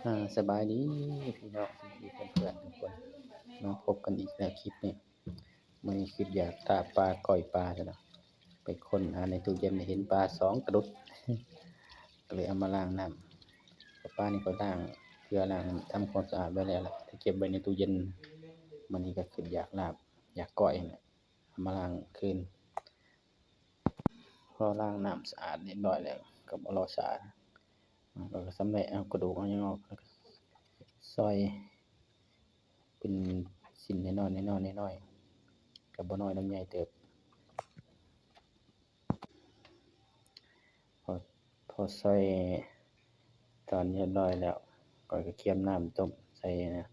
ອ່າ ສະບາຍດີພີ່ນ້ອງ ເພື່ອນໆທຸກຄົນ ມາພົບກັນອີກແລ້ວຄລິບນີ້. ມື້ນີ້ຄິດຢາກລາບປາ ກ້ອຍປາຊັ້ນນະ ໄປຄົ້ນຫາໃນຕູ້ເຢັນ ເຫັນປາສອງກະດຸດ ກໍເລີຍເອົາມາລ້າງນ້ຳ. ປານີ້ຂ້ອຍລ້າງເກືອ ລ້າງທຳຄວາມສະອາດໄວ້ແລ້ວລະ ໄດ້ເກັບໄວ້ໃນຕູ້ເຢັນ. ມື້ນີ້ກໍຄິດຢາກລາບ ຢາກກ້ອຍຫັ້ນແຫຼະ ເອົາມາລ້າງຄືນ. ພໍລ້າງນ້ຳສະອາດຮຽບຮ້ອຍແລ້ວ ກໍບໍ່ລໍຊ້າ ເຮົາກໍຊຳແຫຼະເອົາກະດູກເອົາຫຍັງອອກ ແລ້ວກໍຊອຍເປັນຊິ້ນນ້ອຍໆ ນ້ອຍໆ ນ້ອຍໆ ກໍບໍ່ນ້ອຍດອກ ໃຫຍ່ເຕີບ. ພໍ ພໍຊອຍຕອນຮຽບຮ້ອຍແລ້ວ ຂ້ອຍກໍກຽມນ້ຳຕົ້ມໃສ່ນະ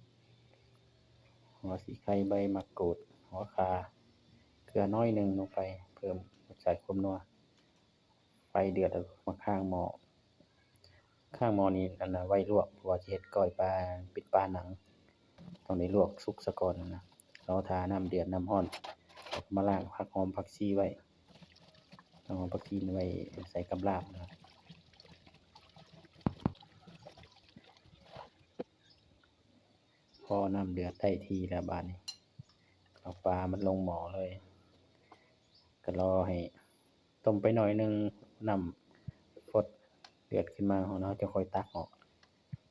ຫົວສີໄຄ ໃບໝາກກູດ ຫົວຂ່າ ເກືອໜ້ອຍໜຶ່ງລົງໄປ ເພີ່ມລົດຊາດຄວາມນົວ. ໄຟເດືອດແລ້ວມາຄ້າງໝໍ້ ຄ້າງໝໍ້ນີ້ ອັນນ່າ ໄວ້ລວກ ເພາະວ່າຊິເຮັດກ້ອຍປາ ເປັນປາໜັງ ຕ້ອງໄດ້ລວກສຸກສາກ່ອນຫັ້ນນະ. ລໍຖ້ານ້ຳເດືອດ ນ້ຳຮ້ອນ ເອົາມາລ້າງຜັກຫອມຜັກຊີໄວ້ ຜັກຫອມຜັກຊີໄວ້ໃສ່ກັບລາບນະ. ພໍນ້ຳເດືອດໄດ້ທີ່ແລ້ວ ບາດນີ້ເອົາປາມັນລົງໝໍ້ເລີຍ ກໍລໍໃຫ້ຕົ້ມໄປໜ້ອຍໜຶ່ງ ນ້ຳຟົດເດືອດຂຶ້ນມາ ເຮົາ ເຮົາຈະຄ່ອຍຕັກອອກ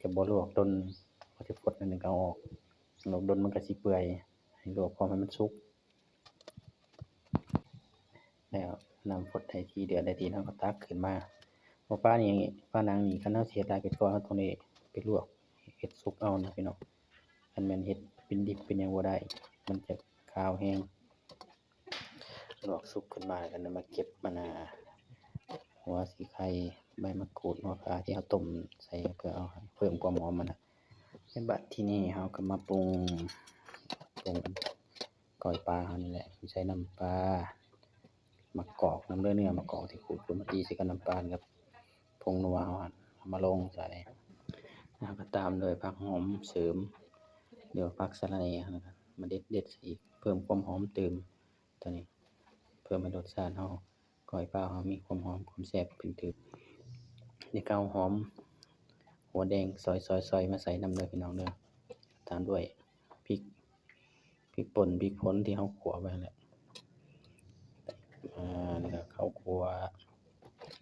ຈະບໍ່ລວກດົນ ພໍຈະຟົດໜ້ອຍໜຶ່ງກໍເອົາອອກ ລວກດົນມັນກໍຊິເປື່ອຍ ໃຫ້ລວກພ້ອມໃຫ້ມັນສຸກ. ແລ້ວນ້ຳຟົດໄດ້ທີ່ ເດືອດໄດ້ທີ່ ເຮົາກໍຕັກຂຶ້ນມາ. ໝໍ້ປານີ້ ປາໜັງນີ້ ຄັນເຮົາຊິເຮັດຫຼາຍເປັນກ້ອນ ເຮົາຕ້ອງໄດ້ໄປລວກເຮັດສຸກເອົານະພີ່ນ້ອງ ຄັນແມ່ນເຮັດເປັນດິບເປັນຫຍັງບໍ່ໄດ້ ມັນຈະຄາວແຮງ. ລວກສຸກຂຶ້ນມາແລ້ວກໍນຳມາເກັບ ອັນນ່າ ຫົວສີໄຄ ໃບໝາກກູດ ຫົວຂ່າທີ່ເຮົາຕົ້ມໃສ່ ເພື່ອເອົາໃຫ້ເພີ່ມຄວາມຫອມຫັ້ນນະ. ແລ້ວບັດທີນີ້ເຮົາກໍມາປຸງ ປຸງ ກ້ອຍປາເຮົານີ້ແຫຼະ ໃສ່ນ້ຳປາ ໝາກກອກນຳເດີ ເນື້ອໝາກກອກທີ່ຂູດ ຂູດມາຕີໃສ່ກັບນ້ຳປາ ກັບຜົງນົວເຮົາຫັ້ນ ເອົາມາລົງໃສ່ ແລ້ວກໍຕາມດ້ວຍຜັກຫອມເສີມ ຫຼືວ່າຜັກສະລະແໜ່ຫັ້ນນະ ມາເດັດໆໃສ່ອີກ ເພີ່ມຄວາມຫອມຕື່ມ. ຕົວນີ້ເພີ່ມໃຫ້ລົດຊາດເຮົາ ກ້ອຍປາເຮົາມີຄວາມຫອມຄວາມແຊບຂຶ້ນຕື່ມ. ແລ້ວກໍເອົາຫອມ ຫົວແດງຊອຍໆໆ ມາໃສ່ນຳເດີພີ່ນ້ອງເດີ ຕາມດ້ວຍພິກ ພິກປົ່ນ ພິກປົ່ນທີ່ເຮົາຂົ້ວໄວ້ຫັ້ນແຫຼະ ອ່າ ແລ້ວກໍເຂົ້າຂົ້ວ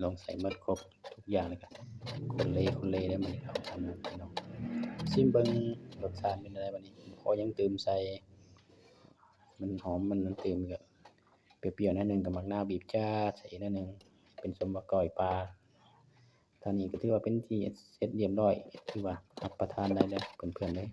ລົງໃສ່ໝົດຄົບທຸກຢ່າງ ແລ້ວກໍຄົນເລ ຄົນເລໄດ້ ມັນເຂົ້າກັນພີ່ນ້ອງ. ຊີມເບິ່ງລົດຊາດເປັນຈັ່ງໃດບັດນີ້ ບໍ່ພໍຫຍັງຕື່ມໃສ່ ມັນຫອມ ມັນຕື່ມ ກໍປ່ຽວໆໜ້ອຍໜຶ່ງ ກໍໝາກນາວບີບຈາດໃສ່ອີກໜ້ອຍໜຶ່ງ ເປັນສົມວ່າກ້ອຍປາ. ຕອນນີ້ກໍຖືວ່າເປັນທີ່ເສັດຮຽບຮ້ອຍ ຖືວ່າຮັບປະທານໄດ້ແລ້ວເພື່ອນໆເອີຍ.